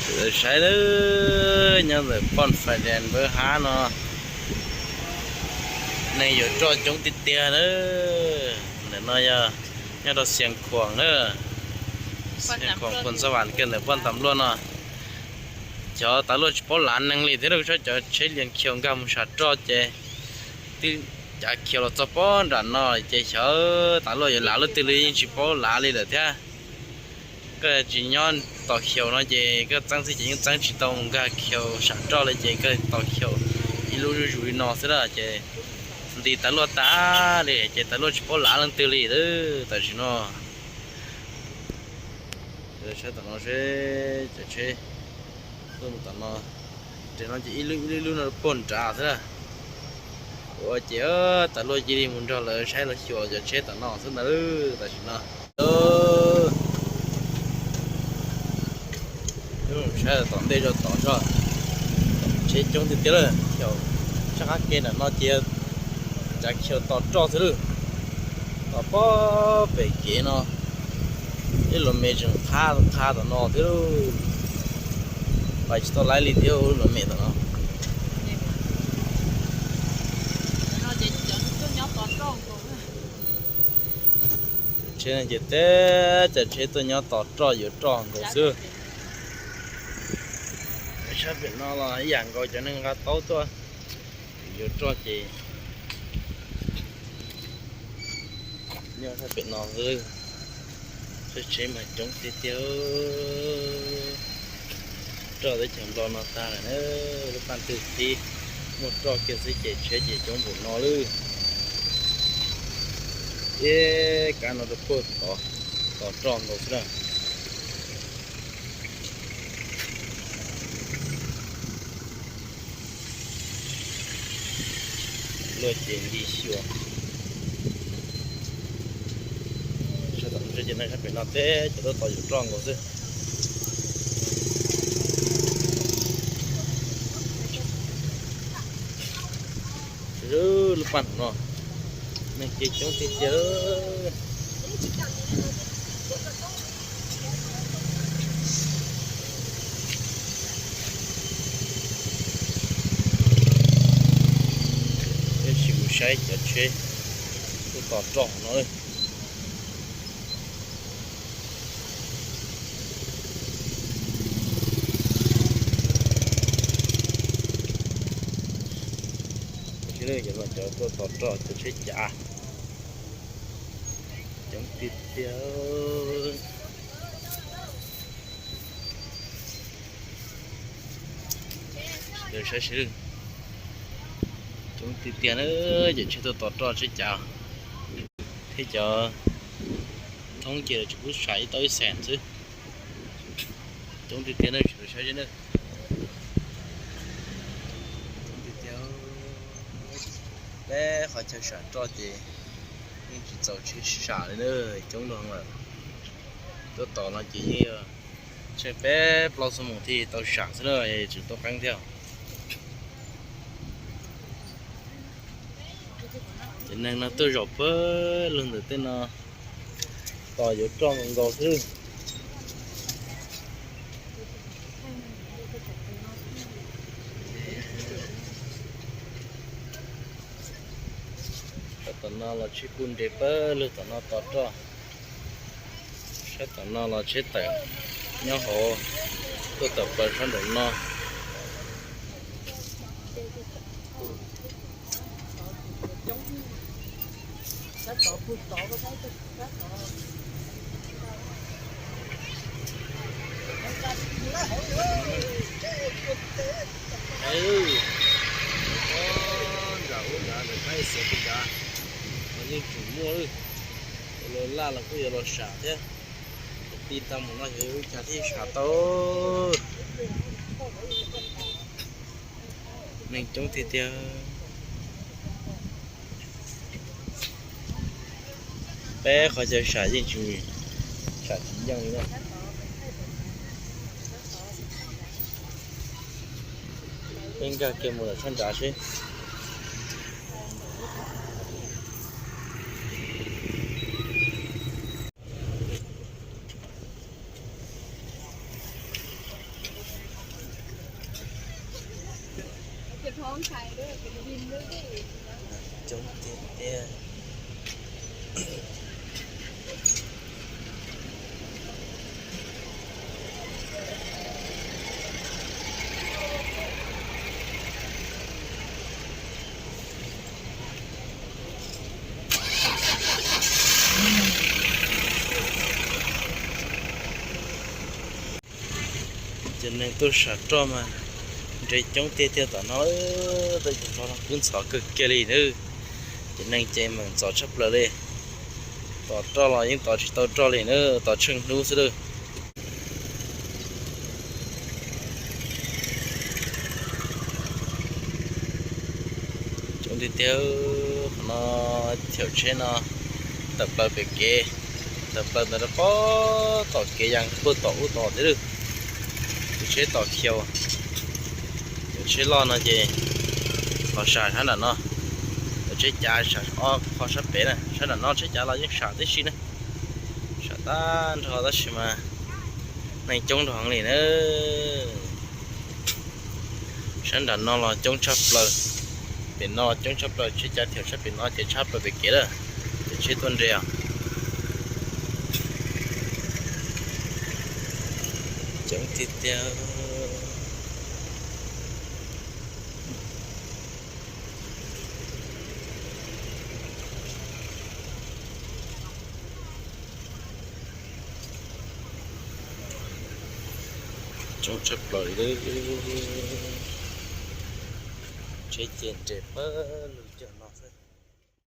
Saib lawm, nyob ntawm poj fais dees npawb hab no, neeg yuav roj coob tiag tiag lawm. Ntawm no yog nyob rau Xias Khuam na, Xias Khuam, Khuam Xas Vas kiag ntawm poj ntam luaj no. Cov tas luaj tsis paub lav neeg li thiab, cov tsheb lias khiaus nkag mus sam roj ces twb cav khiaus los txog pem nram no ces xyov tas luaj yuav lav lub twg li yeej tsis paub lav li lawm thiab. Koj tsis nyob tos khiaus no ces koj txeeb txij ces yeej txeeb tsis tau mus nkag khiaus sam roj li ces koj tos khiaus ib lub zuj zus li no xwb na ces nti tas luaj tas li ces tas luaj tsis paub lav leej twg li tam sim no. Saib tom no seb cov tsheb tuaj mus tom no, tes no ces ib lub ib lub no puag nrad xwb na. Ua ces tas luaj cia li mus nrog lawv saib los xyuas cov tsheb tom no xwb ntag tam sim no. Saib tom ntej rau tod tso, tsheb coob tiag tiag lawm. Khiaus sab qab ke nram no ces cav khiaus tos roj xwb lawm. Tos pob pem kev no, ib los me tseem qha qha tom no thiab lauj. Pais tsis tau laib li thiab, ib los me tom no. Tsheb no ces teb cov tsheb tuaj nyob tos roj yuav roj nkaus xwb. Sab pem no los ib yam nkaus, cov neeg nqa taub tuaj yuav roj ces nyob sab pem no xwb. Tsheb mas coob tiag tiag. Roj teb chaws Nplog no tag lawm na, lub paj twg tib muaj roj kiag xwb ces tsheb ces coob npaum no lawm. Ib kab no rau puag tod, tos roj nkaus xwb na. Luaj ces nti xyuas. Sab tom no sab pem no teb cov tuaj tos yuav roj nkaus xwb. Lub paj no neeg ces coob tiag tiag. Peb sim mus saib cov tsheb tuaj tos roj no. Cov tuaj tos roj cov tsheb cav coob tiag tiag. Saib sib, coob tiag tiag na, cov tsheb tuaj tos roj tsheb cav thiab cov thoob ces lawv tsuas pub sam ib tauv ib xees xwb. Coob tiag tiag na, saib sib na. Coob tiag tiag. Peb qhov chaw sam roj ces yeej tsis txaus tsheb sam li na, coob dhau lawm. Tuaj tos no ces yeej yog tsheej peb plaub xuab moos thiaj tau sam xwb na, tseem tuaj qeeb thiab. Cov neeg no tuaj zaum pawg lug ntawm tej no tos yuav roj nkaus nkaus xwb. Sab tom no los tsheb kuj nres pawg lug tom no tos roj. Sab tom no los tsheb tawm nyob hauv, tuaj tawm plaws sab nraum no. Nram ub nrad, nram qab ib xees pem nrad, yeej tseem muaj lawm. Los laj los kuj yuav los sam thiab. Ti tau mus no yog ua cas thiaj sam tau. Neeg coob tiag tiag. Peb qhov chaw sam yeej tsis, sam tsis yeej li na. Peb nkag kiag mus lawm sab nrad seb. Coob tiag tiag. Ces neeg tuaj sam roj mas nres coob tiag tiag tom no. Tej zaum no kub ntxhov kawg kiag li na. Ces neeg ces meem ntxov tshaj plaws li. Tos roj los yeej tos tsis tau roj li na, tos tsheej hnub xwb lawm. Coob tiag tiag. Qhov no, thaum tsheb no tawm plaws pem kev, tawm plaws ntawd rau pem tom kev yees puag tom ub tod thiab lawm. Tus tsheb tos khiaus, tus tsheb loj no ces los sam sab nram no, tus tsheb cav sam ob qho sab pem na. Sab nram no tsheb cav los yeej sam tib si na, sam tag nrho tab sis mas neeg coob nrog heev li na. Sab nram no los coob tshaj plaws, pem no los coob tshaj plaws, tsheb cav thiab sab pem no ces tshab plaws pem kev lawm, ces tsheb tuaj nres os. Coob tiag tiag. Coob tshaj plaws li. Tsheb ces nres pawg lug.